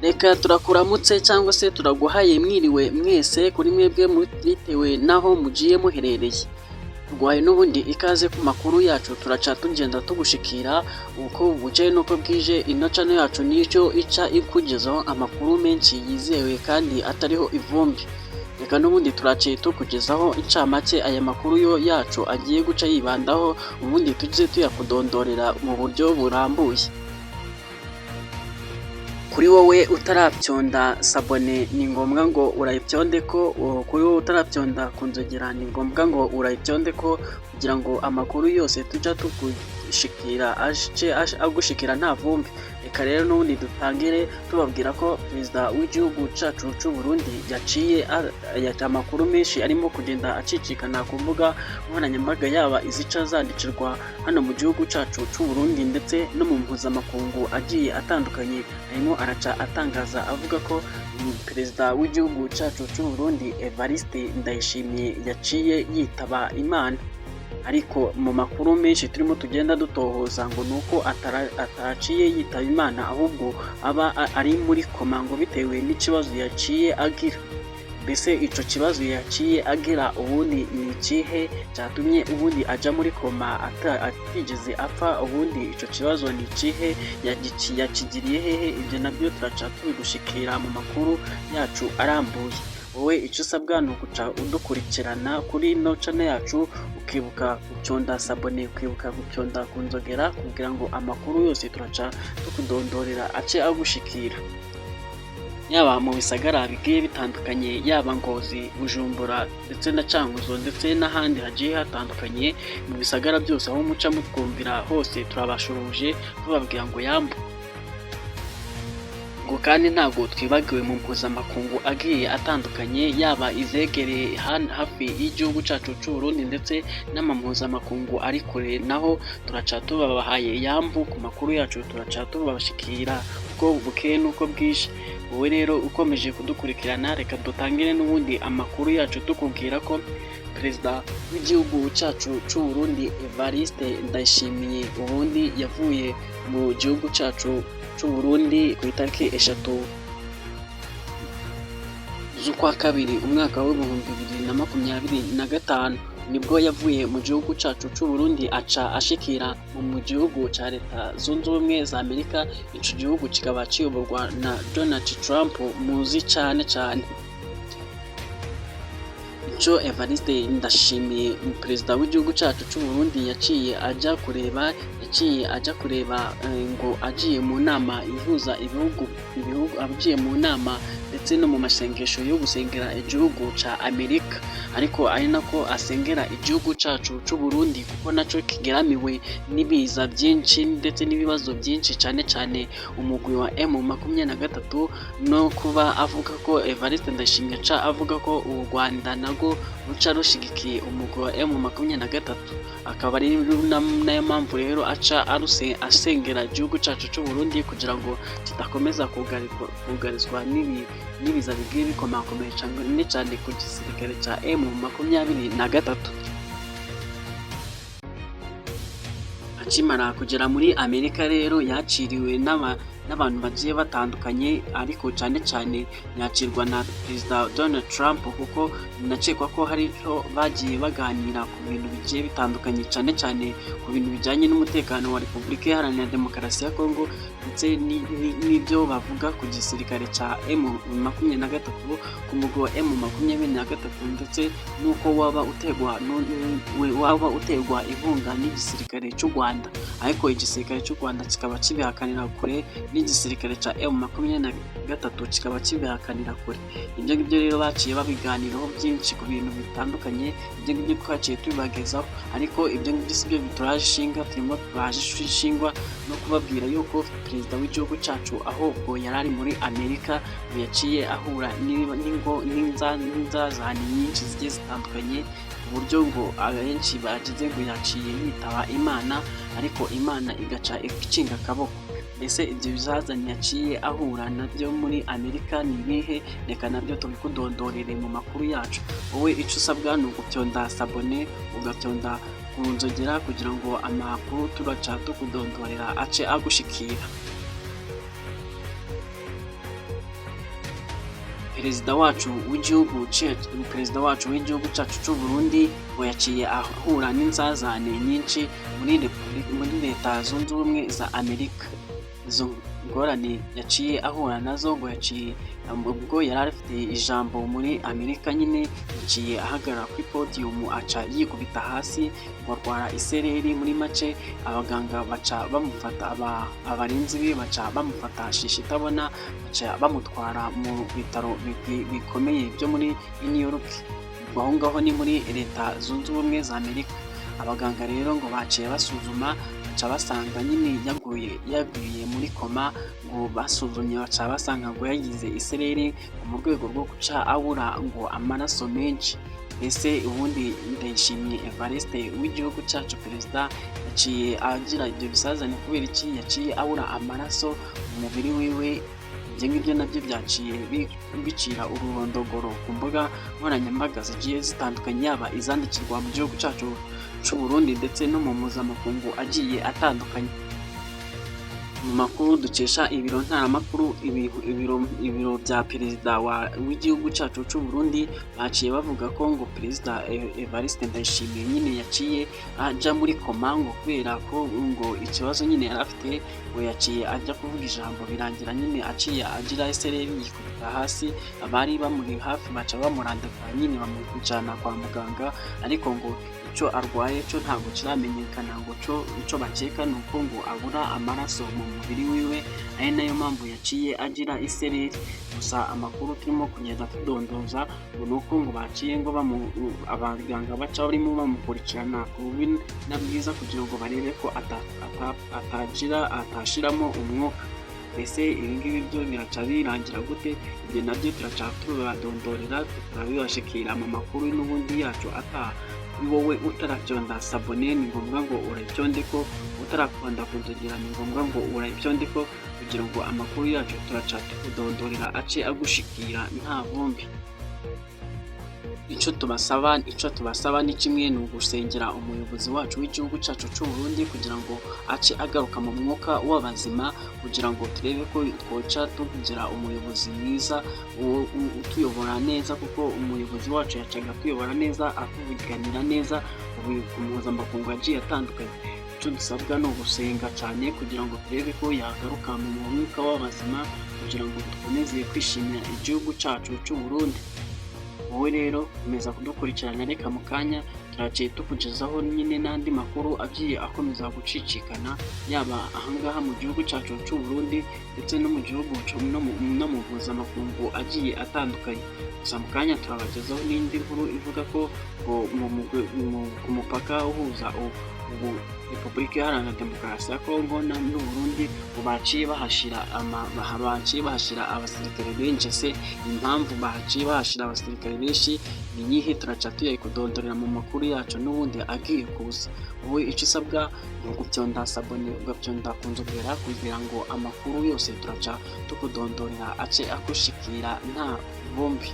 Reka turakuramutse cyangwa se turaguhaye mwiriwe mwese kuri mwebwe bitewe n'aho mugiye muherereye. Tuguhaye n'ubundi ikaze ku makuru yacu, turaca tugenda tugushikira uko bukeye n'uko bwije. Ino channel yacu nicyo ica ikugezaho amakuru menshi yizewe kandi atariho ivumbi. Reka n'ubundi turaciye tukugezaho incamake aya makuru yo yacu agiye guca yibandaho, ubundi tujye tuyakudondorera mu buryo burambuye. Kuri wowe utarabyonda s'abonner, ni ngombwa ngo urayipyonde ko. Kuri wowe utarabyonda ku nzogera, ni ngombwa ngo urayipyonde ko, kugira ngo amakuru yose tujya tugushikira ace agushikira nta vumbi. Reka rero n'ubundi dutangire tubabwira ko perezida w'igihugu cyacu cy'u Burundi yaciye amakuru menshi arimo kugenda acicikana ku mbuga nkoranyambaga, yaba izica zandikirwa hano mu gihugu cyacu cy'u Burundi ndetse no mu mpuzamakungu agiye atandukanye, arimo araca atangaza avuga ko perezida w'igihugu cyacu cy'u Burundi Evariste Ndayishimiye yaciye yitaba Imana. Ariko mu makuru menshi turimo tugenda dutohoza, ngo ni uko ataciye yitaba Imana, ahubwo aba ari muri koma ngo bitewe n'ikibazo yaciye agira. Mbese icyo kibazo yaciye agira ubundi ni ikihe cyatumye ubundi ajya muri koma atigeze apfa? Ubundi icyo kibazo ni ikihe? Yakigiriye hehe? Ibyo nabyo turaca tubigushikira mu makuru yacu arambuye. Wowe icyo usabwa ni uguca udukurikirana kuri ino channel yacu, ukibuka gucyonda s'abonner, ukibuka gucyonda ku nzogera, kugira ngo amakuru yose turaca tukudondorera ace agushikira, yaba mu bisagara bigiye bitandukanye, yaba Ngozi, Bujumbura ndetse na Cankuzo ndetse n'ahandi hagiye hatandukanye mu bisagara byose aho muca mutwumvira hose, turabashuhuje tubabwira ngo yambu. Ngo kandi ntabwo twibagiwe mu mpuzamakungu agiye atandukanye, yaba izegereye hafi y'igihugu cyacu cy'u Burundi ndetse n'amampuzamakungu ari kure, naho turaca tubabahaye yambu ku makuru yacu, turaca tubashikira uko bukeye n'uko bwije. Wowe rero ukomeje kudukurikirana, reka dutangire n'ubundi amakuru yacu tukubwira ko perezida w'igihugu cyacu cy'u Burundi Evariste Ndayishimiye ubundi yavuye mu gihugu cyacu cy'u Burundi ku itariki 3 z'ukwa kabiri umwaka w'2025. Nibwo yavuye mu gihugu cyacu cy'u Burundi, aca ashikira mu gihugu cya Leta Zunze Ubumwe za Amerika. Ico gihugu kikaba kiyoborwa na Donald Trump muzi cyane cyane. Ico Evariste Ndashimiye, perezida w'igihugu cyacu cy'u Burundi, yaciye ajya kureba, yaciye ajya kureba ngo agiye mu nama ihuza ibihugu, agiye mu nama ndetse no mu masengesho yo gusengera igihugu ca Amerika, ariko ari nako asengera igihugu cyacu cy'u Burundi, kuko naco kigeramiwe n'ibiza byinshi ndetse n'ibibazo byinshi, cyane cyane umugwi wa M23, no kuba avuga ko Evariste Ndayishimiye aca avuga ko u Rwanda narwo ruca rushigikiye umugwi wa M23, akaba ari nayo mpamvu rero aca asengera igihugu cyacu cy'u Burundi kugira ngo kidakomeza kugarizwa n'ibiza bigiye bikomakomeye, cyane cyane ku gisirikare cya M23. Akimara kugera muri Amerika rero, yakiriwe n'abantu bagiye batandukanye, ariko cyane cyane yakirwa na perezida Donald Trump, kuko binakekwa ko hari icyo bagiye baganira ku bintu bigiye bitandukanye, cyane cyane ku bintu bijyanye n'umutekano wa Repubulika Iharanira Demokarasi ya Kongo ndetse n'ibyo bavuga ku gisirikare cya M23, ku mugwi wa M23, ndetse n'uko waba uterwa inkunga n'igisirikare cy'u Rwanda, ariko igisirikare cy'u Rwanda kikaba kibihakanira kure, n'igisirikare cya M23 kikaba kibihakanira kure. Ibyo ngibyo rero baciye babiganiraho byinshi ku bintu bitandukanye. Ibyo ngibyo twaciye tubibagezaho, ariko ibyo ngibyo si byo bituraje ishinga. Turimo turaje ishingwa no kubabwira yuko perezida w'igihugu cyacu ahubwo yari ari muri Amerika yaciye ahura n'inzazane nyinshi zigiye zitandukanye, ku buryo ngo abenshi bagize ngo yaciye yitaba Imana, ariko Imana igaca ikinga akaboko. Mbese ibyo bizazane yaciye ahura nabyo muri Amerika ni ibihe? Reka nabyo tubikudondorere mu makuru yacu. Wowe icyo usabwa ni ugupyonda s'abonner, ugapyonda ku nzogera, kugira ngo amakuru turaca tukudondorera ace agushikira. Perezida wacu w'igihugu cyacu cy'u Burundi ngo yaciye ahura n'inzazane nyinshi muri Leta Zunze Ubumwe za Amerika. Izo ngorane yaciye ahura nazo, ngo yaciye ubwo yari afite ijambo muri Amerika nyine, yaciye ahagarara kuri podium, aca yikubita hasi ngo arwara isereri. Muri make, abaganga baca bamufata, abarinzi be baca bamufata shisha itabona, baca bamutwara mu bitaro bikomeye byo muri New York. Ubwo aho ngaho ni muri Leta Zunze Ubumwe za Amerika. Abaganga rero ngo baciye basuzuma, baca basanga nyine yaguye muri koma. Ngo basuzumye baca basanga ngo yagize isereri mu rwego rwo guca abura ngo amaraso menshi. Ese ubundi Ndayishimiye Evariste w'igihugu cyacu, perezida, yaciye agira ibyo bisazane kubera iki? Yaciye abura amaraso mu mubiri wiwe. Ibyo ngibyo nabyo byaciye bicira ururondogoro ku mbuga nkoranyambaga zigiye zitandukanye, yaba izandikirwa mu gihugu cyacu cy'u Burundi ndetse no mu mpuzamakungu agiye atandukanye. Mu makuru dukesha ibiro ntaramakuru, ibiro bya perezida w'igihugu cyacu cy'u Burundi, baciye bavuga ko ngo Perezida Evariste Ndayishimiye nyine yaciye aja muri koma ngo kubera ko ngo ikibazo nyine yari afite, ngo yaciye ajya kuvuga ijambo, birangira nyine aciye agira isereri, yikubita hasi. Abari bamuri hafi baca bamurandika nyine, bamujyana kwa muganga, ariko ngo icyo arwaye cyo ntabwo kiramenyekana. Ngo cyo icyo bakeka ni uko ngo abura amaraso mu mubiri wiwe, ari nayo mpamvu yaciye agira isereri. Gusa amakuru turimo kugenda tudondoza ngo ni uko ngo baciye ngo abaganga baca barimo bamukurikirana ku bubi na bwiza kugira ngo barebe ko atagira atashiramo umwuka. Ese ibi ngibi byo biraca birangira gute? Ibyo nabyo turaca tubibadondorera, turabibashikira mu makuru n'ubundi yacu ataha. Kuri wowe utarabyonda s'abonner, ni ngombwa ngo urabyonde ko, utarakanda kunzogera, ni ngombwa ngo urabyonde ko, kugira ngo amakuru yacu turaca tukudondorera ace agushikira nta vumbi. Icyo tubasaba ni kimwe, ni ugusengera umuyobozi wacu w'igihugu cyacu cy'u Burundi kugira ngo ace agaruka mu mwuka w'abazima, kugira ngo turebe ko twoca tugira umuyobozi mwiza utuyobora neza, kuko umuyobozi wacu yacaga atuyobora neza, atuvuganira neza ku mpuzamakungu agiye atandukanye. Icyo dusabwa ni ugusenga cyane kugira ngo turebe ko yagaruka mu mwuka w'abazima, kugira ngo dukomeze kwishimira igihugu cyacu cy'u Burundi. Wowe rero komeza kudukurikirana, reka mu kanya turaciye tukugezaho nyine n'andi makuru agiye akomeza gucicikana, yaba ahangaha mu gihugu cyacu cy'u Burundi ndetse no mu gihugu no mu mpuzamakungu agiye atandukanye. Gusa mu kanya turabagezaho n'indi nkuru ivuga ko ngo ku mupaka uhuza ubu Repubulika Iharanira Demokarasi ya Kongo n'u Burundi ngo baciye bahashyira abasirikare benshi. Ese impamvu baciye bahashyira abasirikare benshi ni iyihe? Turaca tuyayikudondorera mu makuru yacu n'ubundi agiye kuza. Wowe icyo usabwa ni ugupyonda s'abonner, ugapyonda ku nzogera, kugira ngo amakuru yose turaca tukudondorera ace akushikira nta vumbi.